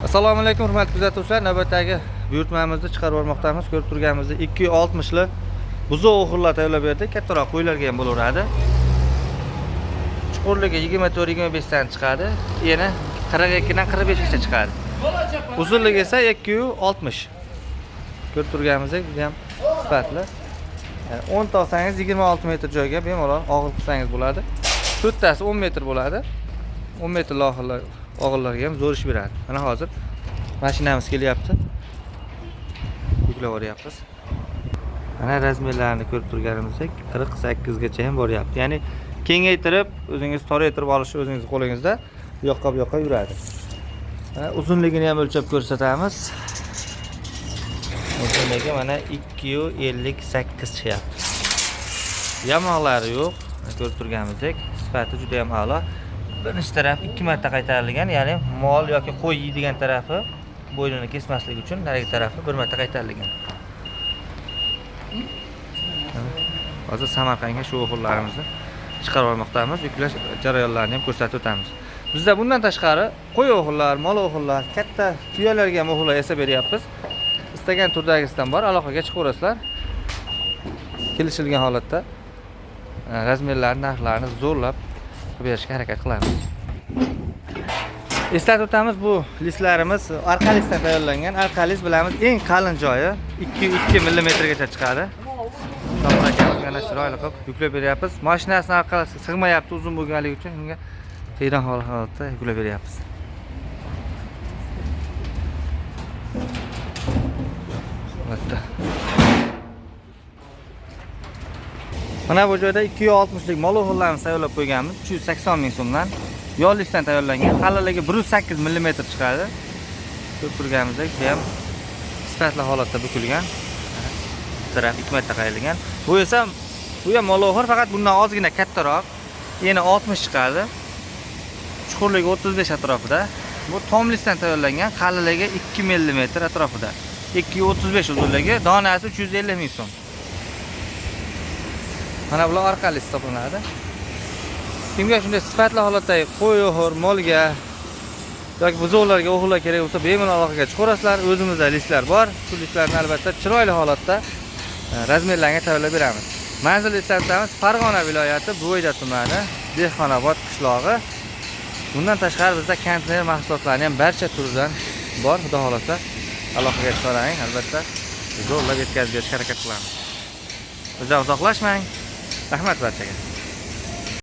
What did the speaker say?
Assalomu alaykum hurmatli kuzatuvchilar. Navbatdagi buyurtmamizni chiqarib olmoqdamiz. Ko'rib turganimizdek 260 li buzov o'g'irlar tayyorlab berdik. Kattaroq qo'ylarga ham bo'laveradi. Chuqurligi 24-25 dan chiqadi. Eni 42 dan 45 gacha chiqadi. Uzunligi esa 260. Ko'rib turganimizdek bu ham sifatli. Yani 10 ta olsangiz 26 metr joyga bemalol og'ir qilsangiz bo'ladi. To'rttasi 10 metr bo'ladi. 10 metrli og'irlarga ham zo'r ish beradi. Mana hozir mashinamiz kelyapti. Yuklab yuboryapmiz. Mana razmerlarini ko'rib turganimizdek 48 gacha ham boryapti. Ya'ni kengaytirib, o'zingiz toraytirib olish o'zingiz qo'lingizda. Bu yoqqa bu yoqqa yuradi. Mana uzunligini ham o'lchab ko'rsatamiz. Uzunligi mana 258 chiqyapti. Yamoqlari yo'q. Mana ko'rib turganimizdek sifati juda ham a'lo. Birinchi taraf 2 marta qaytarilgan, ya'ni mol yoki qo'y yeydigan tarafi bo'ynini kesmaslik uchun narigi tarafi bir marta qaytarilgan. Hozir Samarqandga shu o'g'illarimizni chiqarib olmoqdamiz. Yuklash jarayonlarini ham ko'rsatib o'tamiz. Bizda bundan tashqari qo'y o'g'illar, mol o'g'illar, katta tuyalarga ham o'g'illar yasab beryapmiz. Istagan turdagisidan bor, aloqaga chiqaverasizlar. Kelishilgan holatda razmerlarni, narxlarini zo'rlab qilib berishga harakat qilamiz. Eslatib o'tamiz, bu listlarimiz arqalisdan tayyorlangan. Arqalis bilamiz eng qalin joyi 2,2 millimetrgacha chiqadi. Shopir akamiz mana chiroyli qilib yuklab beryapmiz. Mashinasini orqasi sig'mayapti, uzun bo'lganligi uchun unga qiyron holatda yuklab beryapmiz. Albatta. Mana bu joyda 260 lik mol o'g'illarni tayyorlab qo'yganmiz. 380 ming so'mdan. Yollikdan tayyorlangan. Qalinligi 108 millimetr chiqadi. Ko'rib turganimizdek, bu ham sifatli holatda bukilgan. Taraf 2 marta qayrilgan. Bu esa bu ham mol o'g'ir, faqat bundan ozgina kattaroq. Yana 60 chiqadi. Chuqurligi 35 atrofida. Bu tomlikdan tayyorlangan, qalinligi 2 millimetr atrofida. 235 uzunligi, donasi 350 ming so'm. Mana bular orqali hisoblanadi. Kimga shunday sifatli holatdagi qo'y o'g'ir, molga yoki buzovlarga o'g'irlar kerak bo'lsa, bemalol aloqaga chiqaverasizlar. O'zimizda listlar bor. Shu listlarni albatta chiroyli holatda razmerlarga tayyorlab beramiz. Manzil eslatamiz: Farg'ona viloyati, Buvayda tumani, Dehqonobod qishlog'i. Bundan tashqari bizda konteyner mahsulotlarini ham barcha turidan bor. Xudo xolasa aloqaga chiqaring, albatta zo'rlab yetkazib berishga harakat qilamiz. Bizdan uzoqlashmang. Rahmat barchaga.